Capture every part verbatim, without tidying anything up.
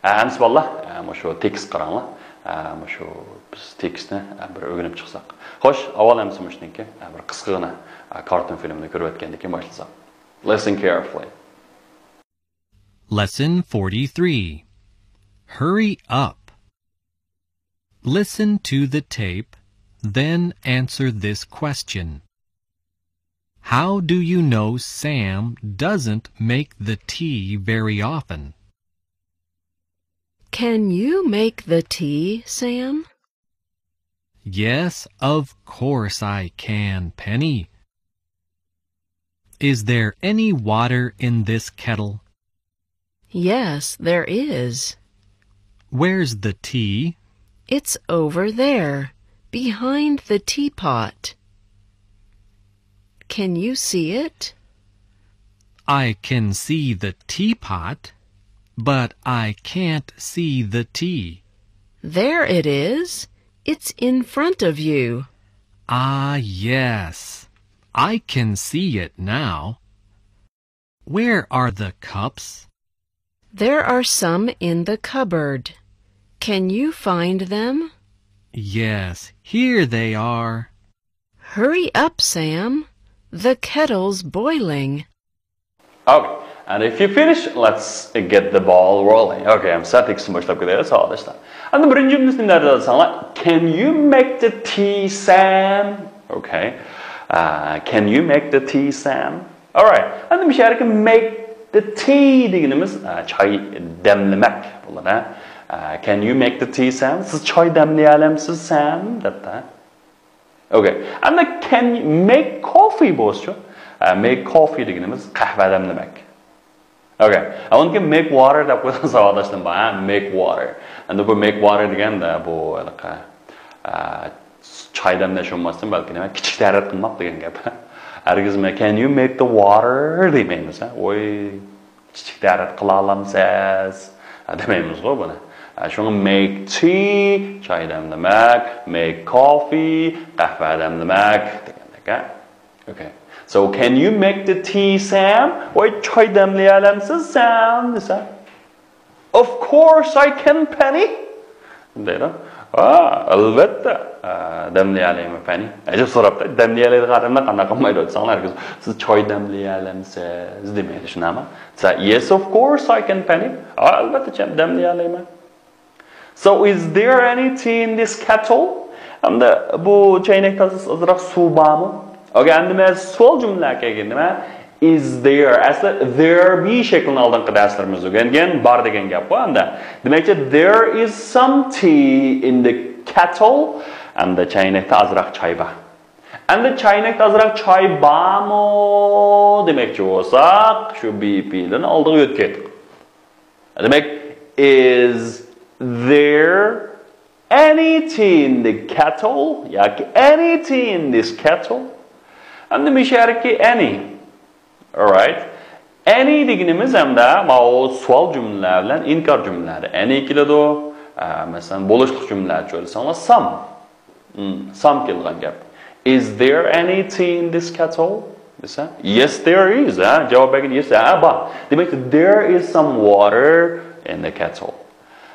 ھە، ئەمىسە بالىلار، ھە، مۇشۇ تېكىست قاراڭلار. ھە، مۇشۇ بىز تېكىستنى، ھە، بىر ئۆگىنىپ چىقساق. خوش، ئاۋۋال ئەمىسە مۇشۇنىڭكى، ھە، بىر قىسقىغىنە، ھە، كارتون فىلىمنى كۆرۈۋەتكەندىن كېيىن باشلىساق. Listen carefully. Lesson forty-three. Hurry up. Listen to the tape, then answer this question. How do you know Sam doesn't make the tea very often? Can you make the tea, Sam? Yes, of course I can, Penny. Is there any water in this kettle? Yes, there is. Where's the tea? It's over there, behind the teapot. Can you see it? I can see the teapot, but I can't see the tea. There it is. It's in front of you. Ah, yes. I can see it now. Where are the cups? There are some in the cupboard. Can you find them? Yes, here they are. Hurry up, Sam. The kettle's boiling. Okay, and if you finish, let's get the ball rolling. Okay, ئەمىسە تېكىستنى باشلاپ كېتەيلى، ساۋاقداشلار. ئەمدى بىرىنچى جۈملىسىنى نەدە دېسەڭلار، Can you make the tea, Sam? Okay. Uh, can you make the tea, Sam? Alright. ئەمدى مۇشۇ يەردىكى make the tea دېگىنىمىز، ئە، چاي دەملىمەك بولىدۇ. ئە، Can you make the tea, Sam? سىز چاي دەملىيەلەمسىز، سام؟ دەپتۇ. Okay. ئەمدى can make coffee بولسىچۇ؟ ئە، make coffee دېگىنىمىز قەھۋە دەملىمەك. Okay. ئە، ئۇنىڭكى make water دەپ قويغان ساۋاقداشلىرىم بار، ھە؟ Make water. ئەمدى بۇ make water دېگەندە بۇ ھېلىقى، ئە، چاي دەملەش بولماستىن بەلكى نېمە، كىچىك تەرەت قىلماق دېگەن گەپ. ھەرگىز مە-، Can you make the water دېمەيمىز، ھە؟ ۋوي، كىچىك تەرەت قىلالامسىز؟ ھە، دېمەيمىزغۇ بۇنى. ھە، شۇڭا make tea، چاي دەملىمەك، make coffee، قەھۋە دەملىمەك دېگەندەك، ھە؟ Okay. So, can you make the tea, Sam? ۋاي، چاي دەملىيەلەمسىز، سام؟ دېسە. Of course I can, Penny. دەيدۇ. ئا، ئەلۋەتتە، ئا، دەملىيەلەيمەن، پەنى. ئەجەب سوراپتۇ. دەملىيەلەيدىغان ئادەملەر قانداق قىلمايدۇ دېسەڭلار، ھەرگىز. سىز چاي دەملىيەلەمسىز دېمەيدۇ، شۇنداقمۇ؟ دېسە، Yes, of course I can, Penny. ئا، ئەلۋەتتە، چاي دەملىيەلەيمەن. So, is there any tea in this kettle? ئەمدى بۇ چەينەكتە ئازراق سۇ بارمۇ؟ Okay, ئەمدى مەن سوئال جۈملىلەرگە كەلگەندە، is there؟ ئەسلى there be شەكلىنى ئالدىنقى دەرسلىرىمىزدە ئۆگەنگەن، بار دېگەن گەپ بۇ ئەمدى. دېمەكچى، there is some tea in the kettle. ئەمدى چەينەكتە ئازراق چاي بار. ئەمدى چەينەكتە ئازراق چاي بارمۇ دېمەكچى بولساق، شۇ be لىرىنى ئالدىغا يۆتكەيدۇق. دېمەك، is there any tea in the kettle ياكى any tea in this kettle؟ ئەمدى مۇشۇ يەردىكى any. Alright. Any دېگىنىمىز ھەمدە ماۋۇ سوئال جۈملىلەر بىلەن ئىنكار جۈملىلەردە any كېلىدۇ. ئە، مەسىلەن، بولۇشلۇق جۈملىلەرچۇ دېسەڭلار، some. Hmm, some كېلىدىغان گەپ. Is there any tea in this kettle? دېسە، Yes, there is. ھە، جاۋاب بەرگەن yes، ھە، بار. دېمەك، there is some water in the kettle.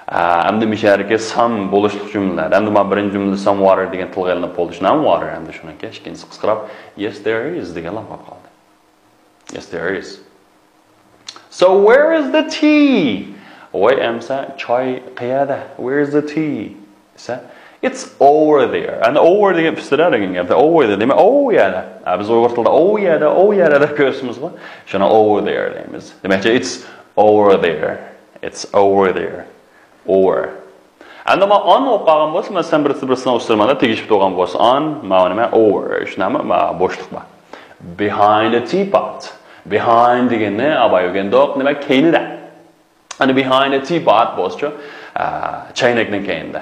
ئە، ئەمدى مۇشۇ يەردىكى some بولۇشلۇق جۈملىلەر. ئەمدى مانا بىرىنچى جۈملىدە some water دېگەن تىلغا ئېلىنىپ بولدى، شۇنداقمۇ؟ Water ئەمدى شۇنىڭكى ئىككىنچىسى قىسقىراپ، Yes, there is دېگەنلا قاپقالدى. Yes, there is. So where is the tea? ۋاي ئەمسە چاي قەيەردە؟ Where is the tea? دېسە، It's over there. ئەنە over دېگەن ئۈستىدە دېگەن گەپ. Over there دېمەك، ئۇ يەردە. ھە، بىز ئۇيغۇر تىلىدا ئۇ يەردە، ئۇ يەردە دەپ كۆرسىمىزغۇ. شۇنى over there دەيمىز. دېمەكچى، it's over there. It's over there. Over. ئەمدى مانا on بولۇپ قالغان بولسا، مەسىلەن، بىرسى بىرسىنىڭ ئۈستىدە مانا تېگىشىپ تۇرغان بولسا on، مانا نېمە، over. شۇنداقمۇ؟ مانا بوشلۇق بار. Behind the teapot. Behind دېگەننى ئاباي ئۆگەندۇق. نېمە؟ كەينىدە. ئەنە behind the teapot بولسىچۇ؟ ئە، چەينەكنىڭ كەينىدە.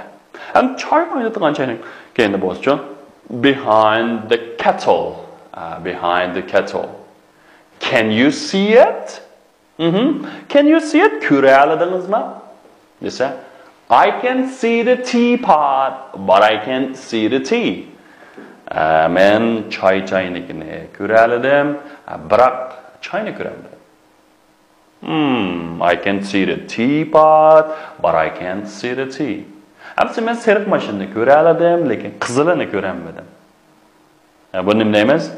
ھەم چاي قاينىتىدىغان چەينەك كەينىدە بولسىچۇ؟ Behind the kettle. ئە، behind the kettle. Can you see it? مهم. Can you see it? كۆرەلىدىڭىزما؟ دېسە، I can see the teapot, but I can't see the tea. ئە، مەن چاي چاينىكىنى كۆرەلىدىم، بىراق چاينى كۆرەلمىدىم. Hmm, I can see the teapot, but I can't see the tea. ئەمسە مەن سېرىق ماشىنىنى كۆرەلىدىم، لېكىن قىزىلىنى كۆرەلمىدىم. ھە، بۇنى نېمە دەيمىز؟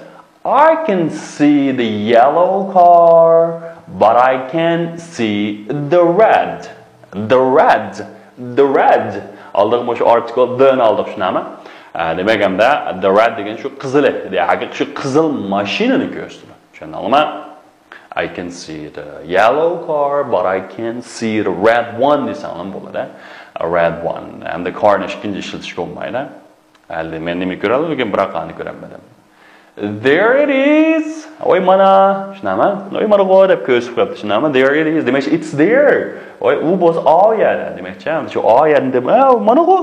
I can see the yellow car, but I can't see the red. The red. The red. ئالدىغا مۇشۇ ئارتىكل the نى ئالدۇق، شۇنداقمۇ؟ ھە، دېمەك، ئەمدى the red دېگەن شۇ قىزىلى. ھەقىقىي شۇ قىزىل ماشىنىنى كۆرسىتىدۇ. چۈشەندىڭلارمۇ؟ I can see the yellow car, but I can't see the red one دېسەڭلارمۇ بولىدۇ. Red one. ئەمدى car نى ئىككىنچى ئىشلىتىشكە بولمايدۇ. ھەلى مەن نېمە كۆرەلمىدىم؟ بىراق ئانى كۆرەلمىدىم. There it is. ۋاي مانا، شۇنداقمۇ؟ ۋاي مانىغۇ دەپ كۆرسىتىپ قويۇپتۇ، شۇنداقمۇ؟ There it is. دېمەكچى، it's there. ۋاي ئۇ بولسا ئا يەردە. دېمەكچى، شۇ ئا يەردە دېمە، ھە، مانىغۇ.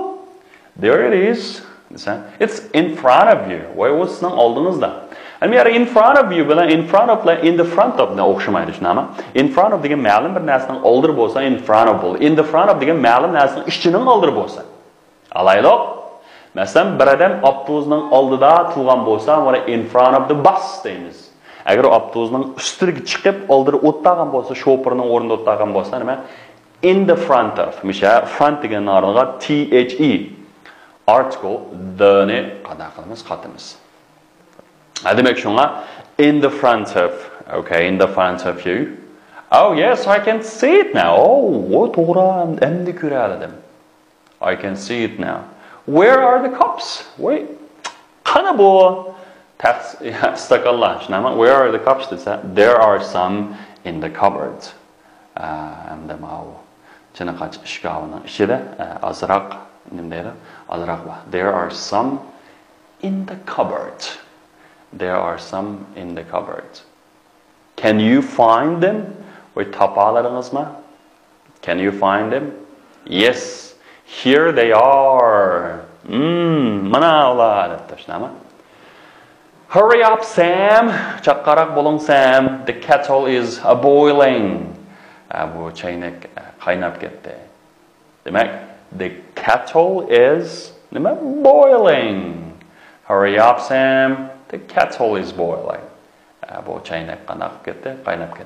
There it is. دېسە، it's in front of you. ۋاي ئۇ سىزنىڭ ئالدىڭىزدا. ئەمدى يەنە in front of you بىلەن in front of بىلەن in the front of نى ئوخشىمايدۇ، شۇنداقمۇ؟ In front of دېگەن مەلۇم بىر نەرسىنىڭ ئالدىرى بولسا in front of بولىدۇ. In the front of دېگەن مەلۇم نەرسىنىڭ ئىچىنىڭ ئالدىرى بولسا. ئالايلۇق، مەسىلەن، بىر ئادەم ئاپتوبۇسنىڭ ئالدىدا تۇرغان بولسا، مانا in front of the bus دەيمىز. ئەگەر ئاپتوبۇسنىڭ ئۈستىگە چىقىپ، ئالدىدا ئولتۇرغان بولسا، شوپۇرنىڭ ئورنىدا ئولتۇرغان بولسا، نېمە؟ In the front of. مىشە، front دېگەن ئارىغا T H E. Article the نى قانداق قىلىمىز؟ قاتىمىز. ھە، دېمەك، شۇڭا in the front of. Okay, in the front of you. Oh, yes, I can see it now. Oh, ئۇ توغرا، ئەمدى كۆرەلىدىم. I can see it now. Where are the cups? ۋاي، قانا بۇ تەخس-، ئىستاكانلار، شۇنداقمۇ؟ Where are the cups دېسە، there are some in the cupboard. ئە، ئەمدى ماۋۇ چىنىقاچ ئىشكاپىنىڭ ئىچىدە، ئە، ئازراق، نېمە دەيدۇ؟ ئازراق بار. There are some in the cupboard. There are some in the cupboard. Can you find them? ۋاي، تاپالىدىڭىزمۇ؟ Can you find them? Yes, here they are. Hmm, مانا ئۇلار، دەپتۇ، شۇنداقمۇ؟ Hurry up, Sam. چاققانراق بولۇڭ، سەم. The kettle is a boiling. ئە، بۇ چاينەك، ئە، قايناپ كەتتى. دېمەك، the kettle is نېمە؟ Boiling. Hurry up, Sam. The kettle is boiling. ئە، بۇ چاينەك قانداق قىلىپ كەتتى؟ قايناپ كەتتى.